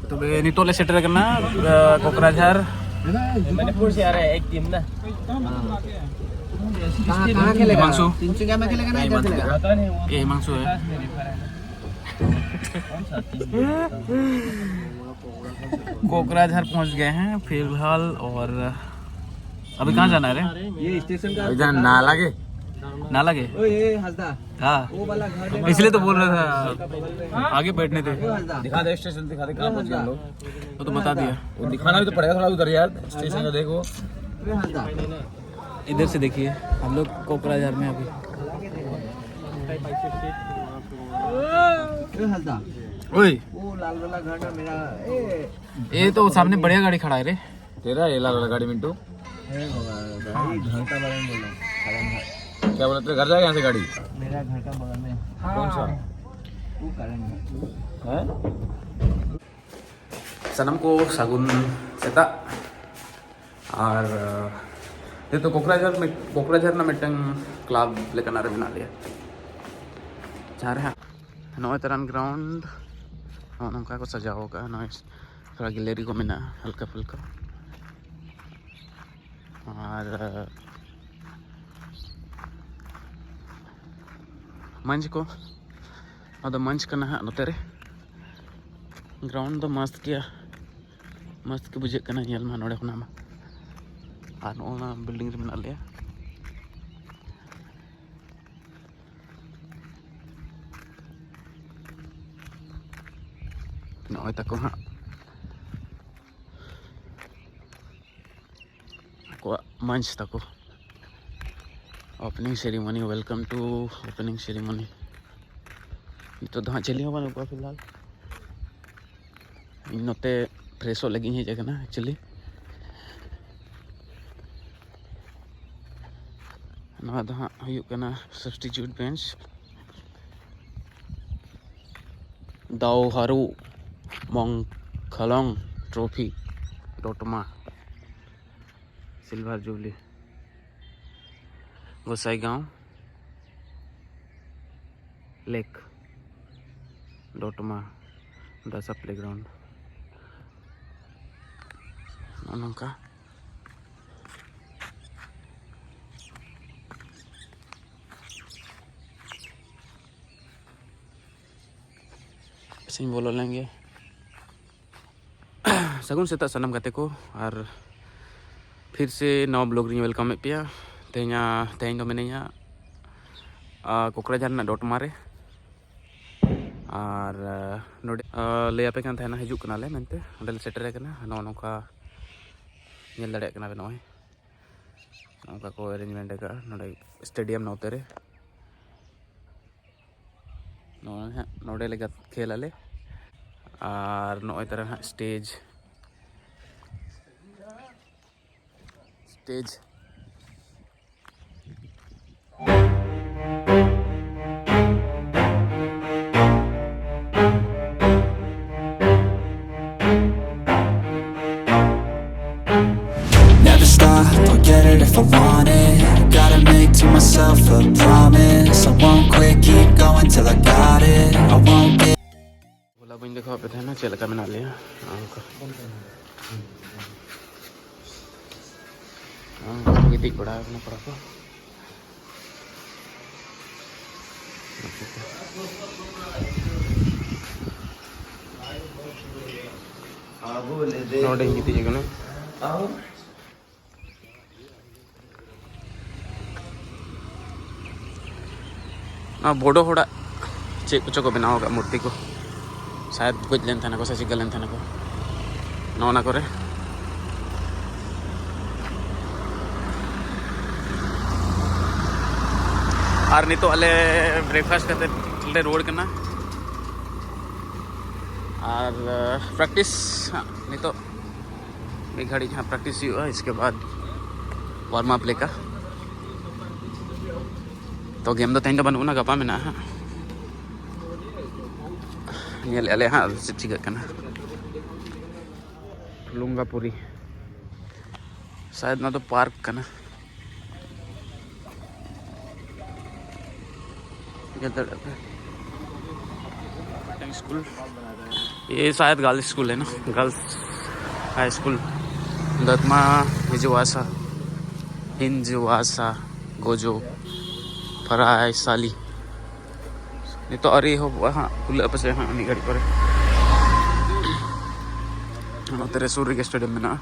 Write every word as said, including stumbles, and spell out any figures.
ᱛᱚᱵᱮ ᱱᱤᱛᱚᱜ ᱞᱮ ᱥᱮᱴᱮᱨ ᱟᱠᱟᱱᱟ, ᱟ, ᱠᱚᱠᱨᱟᱡᱷᱟᱨ᱾ ᱢᱚᱱᱤᱯᱩᱨ ᱥᱮ ᱟᱨ ᱮᱠ ᱴᱤᱢ ᱱᱟ᱾ हिमांशु। ये हिमांशु है। कोकराझार पहुंच गए हैं फिलहाल। और अभी कहाँ जाना है रे? ये स्टेशन का इधर नाला के। नाला के? ओए, ये हंसदा। हाँ। वो वाला घर है। इसलिए तो बोल रहा था आगे बैठने थे। वो हंसदा। दिखा दे स्टेशन, दिखा दे कहाँ पहुंच गए हम लोग। वो तो बता दिया। वो दिखाना भी तो पड़ेगा थोड़ा उधर यार, स्टेशन का देखो। वो हंसदा। इधर से देखिए, हम लोग कोकराझार में अभी। वो हंसदा। ओए। वो लाल वाला घर ना मेरा। ए, ये तो सामने बढ़िया गाड़ी खड़ा है रे। तेरा ये लाल वाला गाड़ी मिंटू। अरे बाबा, गाड़ी घर का बारे में बोल रहा हूँ, करण घर। क्या बोला, तेरे घर जाएगा यहाँ से गाड़ी? मेरा घर का बगल में। कौन सा? वो करण घर। हैं? ᱥᱟᱱᱟᱢ ᱠᱚ ᱥᱟᱹᱜᱩᱱ ᱥᱮᱛᱟᱜ᱾ ᱟᱨ ᱱᱤᱛᱚᱜ ᱠᱚᱠᱨᱟᱡᱷᱟᱨ ᱢᱤᱫ- ᱠᱚᱠᱨᱟᱡᱷᱟᱨ ᱨᱮᱱᱟᱜ ᱢᱤᱫᱴᱟᱝ ᱠᱞᱟᱵᱽ ᱞᱮᱠᱟᱱᱟᱜ ᱨᱮ ᱢᱮᱱᱟᱜ ᱞᱮᱭᱟ, ᱡᱟᱦᱟᱸ ᱨᱮ ᱦᱟᱸᱜ ᱱᱚᱜᱼᱚᱭ ᱛᱟᱨᱟᱱ ᱜᱨᱟᱣᱩᱱᱰ ᱱᱚᱜᱼᱚ ᱱᱚᱝᱠᱟ ᱠᱚ ᱥᱟᱡᱟᱣ ᱟᱠᱟᱫᱼᱟ᱾ ᱱᱚᱜᱼᱚᱭ ᱛᱷᱚᱲᱟ ᱜᱮᱞᱟᱨᱤ ᱠᱚ ᱢᱮᱱᱟᱜᱼᱟ ᱦᱟᱞᱠᱟ ᱯᱷᱩᱞᱠᱟ᱾ ᱟᱨ ᱢᱚᱧᱪ ᱠᱚ, ᱟᱫᱚ ᱢᱚᱧᱪ ᱠᱟᱱᱟ ᱦᱟᱸᱜ ᱱᱚᱛᱮ ᱨᱮ᱾ ᱜᱨᱟᱣᱩᱱᱰ ᱫᱚ ᱢᱚᱥᱛ ᱜᱮᱭᱟ, ᱢᱚᱥᱛ ᱜᱮ ᱵᱩᱡᱷᱟᱹᱜ ᱠᱟᱱᱟ ᱧᱮᱞ ᱢᱟ ᱱᱚᱰᱮ ᱠᱷᱚᱱᱟᱜ ᱢᱟ᱾ ᱟᱨ ᱱᱚᱜᱼᱚ ᱱᱟ ᱵᱤᱞᱰᱤᱝ ᱨᱮ ᱢᱮᱱᱟᱜ ᱞᱮᱭᱟ᱾ ᱱᱚᱜᱼᱚᱭ ᱛᱟᱠᱚ ᱦᱟᱸᱜ ᱟᱠᱚᱣᱟᱜ ᱢᱚᱧᱪ ᱛᱟᱠᱚ᱾ Opening ceremony, welcome to opening ceremony᱾ ᱱᱤᱛᱚᱜ ᱫᱚ ᱦᱟᱸᱜ ᱪᱤᱞᱤ ᱦᱚᱸ ᱵᱟᱹᱱᱩᱜ ᱠᱚᱣᱟ ᱯᱷᱤᱞᱦᱟᱞ᱾ ᱤᱧ ᱱᱚᱛᱮ ᱯᱷᱨᱮᱥᱚᱜ ᱞᱟᱹᱜᱤᱫ ᱤᱧ ᱦᱮᱡ ᱟᱠᱟᱱᱟ actually᱾ ᱱᱚᱣᱟ ᱫᱚ ᱦᱟᱸᱜ ᱦᱩᱭᱩᱜ ᱠᱟᱱᱟ substitute bench᱾ ᱫᱟᱣᱦᱟᱨᱩ ᱢᱚᱝᱠᱷᱚᱞᱚᱝ ᱴᱨᱚᱯᱷᱤ, ᱰᱚᱴᱢᱟ ᱥᱤᱞᱵᱷᱟᱨ ᱡᱩᱵᱽᱞᱤ, ᱜᱚᱥᱟᱭᱜᱟᱸᱣ ᱞᱮᱠ, ᱰᱚᱴᱢᱟ᱾ ᱫᱟᱥᱟ ᱯᱞᱮᱜᱨᱟᱣᱩᱱᱰ ᱱᱚᱜᱼᱚ ᱱᱚᱝᱠᱟ᱾ ᱥᱮᱧ ᱵᱚᱞᱚ ᱞᱮᱱ ᱜᱮ᱾ ᱥᱟᱹᱜᱩᱱ ᱥᱮᱛᱟᱜ ᱥᱟᱱᱟᱢ ᱜᱟᱛᱮ ᱠᱚ, ᱟᱨ ᱯᱷᱤᱨ ᱥᱮ ᱱᱟᱣᱟ ᱵᱞᱚᱜ ᱨᱤᱧ ᱣᱮᱞᱠᱟᱢᱮᱫ ᱯᱮᱭᱟ᱾ ᱛᱮᱦᱮᱧᱟ ᱛᱮᱦᱮᱧ ᱫᱚ ᱢᱤᱱᱟᱹᱧᱟ ᱟ, ᱠᱚᱠᱲᱟᱡᱷᱟᱨ ᱨᱮᱱᱟᱜ ᱰᱚᱴᱢᱟ ᱨᱮ᱾ ᱟᱨ ᱟ, ᱱᱚᱰᱮ ᱟ, ᱞᱟᱹᱭ ᱟᱯᱮ ᱠᱟᱱ ᱛᱟᱦᱮᱱᱟ ᱦᱤᱡᱩᱜ ᱠᱟᱱᱟᱞᱮ ᱢᱮᱱᱛᱮ, ᱚᱸᱰᱮ ᱞᱮ ᱥᱮᱴᱮᱨ ᱟᱠᱟᱱᱟ᱾ ᱱᱚᱜᱼᱚ ᱱᱚᱝᱠᱟ ᱧᱮᱞ ᱫᱟᱲᱮᱭᱟᱜ ᱠᱟᱱᱟ ᱯᱮ, ᱱᱚᱜᱼᱚᱭ ᱱᱚᱝᱠᱟ ᱠᱚ ᱮᱨᱮᱧᱡᱽᱢᱮᱱᱴ ᱟᱠᱟᱫᱼᱟ ᱱᱚᱰᱮ ᱥᱴᱮᱰᱤᱭᱟᱢ ᱱᱚᱛᱮ ᱨᱮ᱾ ᱱᱚᱜᱼᱚᱭ ᱦᱟᱸᱜ ᱱᱚᱰᱮ ᱞᱮ ᱜᱟᱛ- ᱠᱷᱮᱞ ᱟᱞᱮ᱾ ᱟᱨ ᱱᱚᱜᱼᱚᱭ ᱛᱟᱨᱟ ᱦᱟᱸᱜ stage, stage. Never stop, I'll get it if I want it. Gotta make to myself a promise. I won't quit, keep going till I got it. I won't give ᱦᱚᱞᱟ ᱵᱟᱹᱧ ᱫᱮᱠᱷᱟᱣ ᱟᱯᱮ ᱛᱟᱦᱮᱱᱟ ᱪᱮᱫ ᱞᱮᱠᱟ ᱢᱮᱱᱟᱜ ᱞᱮᱭᱟ᱾ ᱚᱱᱠᱟ ᱚᱱᱠᱟ ᱠᱚ ᱜᱤᱛᱤᱡ ᱵᱟᱲᱟ ᱟᱠᱟᱱᱟ ᱠᱚᱲᱟ ᱠᱚ᱾ ᱱᱚᱰᱮᱧ ᱜᱤᱛᱤᱡ ᱟᱠᱟᱱᱟ᱾ ᱱᱚᱣᱟ ᱵᱳᱰᱳ ᱦᱚᱲᱟᱜ ᱪᱮᱫ ᱠᱚᱪᱚ ᱠᱚ ᱵᱮᱱᱟᱣ ᱟᱠᱟᱫ ᱢᱩᱨᱛᱤ ᱠᱚ, ᱥᱟᱭᱟᱫ ᱜᱚᱡ ᱞᱮᱱ ᱛᱟᱦᱮᱱᱟ ᱠᱚ ᱥᱮ ᱪᱤᱠᱟᱹ ᱞᱮᱱ ᱛᱟᱦᱮᱱᱟ ᱠᱚ, ᱱᱚᱜᱼᱚ ᱱᱟ ᱠᱚᱨᱮ᱾ ᱟᱨ ᱱᱤᱛᱚᱜ ᱟᱞᱮ ᱵᱨᱮᱠᱯᱷᱟᱥᱴ ᱠᱟᱛᱮ ᱞᱮ ᱨᱩᱣᱟᱹᱲ ᱠᱟᱱᱟ᱾ ᱟᱨ ᱯᱨᱮᱠᱴᱤᱥ ᱱᱤᱛᱚᱜ ᱢᱤᱫ ᱜᱷᱟᱹᱲᱤᱡ ᱦᱟᱸᱜ ᱯᱨᱮᱠᱴᱤᱥ ᱦᱩᱭᱩᱜᱼᱟ, ᱤᱥᱠᱮ ᱵᱟᱫ ᱣᱟᱨᱢ ᱟᱯ ᱞᱮᱠᱟ᱾ ᱛᱚ ᱜᱮᱢ ᱫᱚ ᱛᱮᱦᱮᱧ ᱫᱚ ᱵᱟᱹᱱᱩᱜ ᱟᱱᱟ, ᱜᱟᱯᱟ ᱢᱮᱱᱟᱜᱼᱟ ᱦᱟᱸᱜ, ᱧᱮᱞᱮᱫᱼᱟ ᱞᱮ ᱦᱟᱸᱜ ᱪᱮᱫ ᱪᱤᱠᱟᱹᱜ ᱠᱟᱱᱟ᱾ ᱞᱩᱝᱜᱟᱯᱩᱨᱤ ᱥᱟᱭᱟᱫ ᱱᱚᱣᱟ ᱫᱚ ᱯᱟᱨᱠ ᱠᱟᱱᱟ, ᱧᱮᱞ ᱫᱟᱲᱮᱭᱟᱜ ᱯᱮ ᱢᱤᱫᱴᱟᱝ ᱥᱠᱩᱞ᱾ ये शायद गर्ल्स स्कूल है ना, गर्ल्स हाई स्कूल। ᱫᱟᱛᱢᱟ ᱦᱤᱡᱩᱣᱟᱥᱟ, ᱦᱤᱱᱡᱩᱣᱟᱥᱟ ᱜᱚᱡᱚ ᱯᱷᱟᱨᱟᱭ ᱥᱟᱞᱤ᱾ ᱱᱤᱛᱚᱜ ᱟᱹᱣᱨᱤ ᱮᱦᱚᱵᱚᱜᱼᱟ ᱦᱟᱸᱜ, ᱠᱷᱩᱞᱟᱹᱜᱼᱟ ᱯᱟᱥᱮ ᱦᱟᱸᱜ ᱢᱤᱫ ᱜᱷᱟᱹᱲᱤᱡ ᱯᱚᱨᱮ᱾ ᱱᱚᱛᱮ ᱨᱮ ᱥᱩᱨ ᱨᱮᱜᱮ ᱥᱴᱮᱰᱤᱭᱟᱢ ᱢᱮᱱᱟᱜᱼᱟ᱾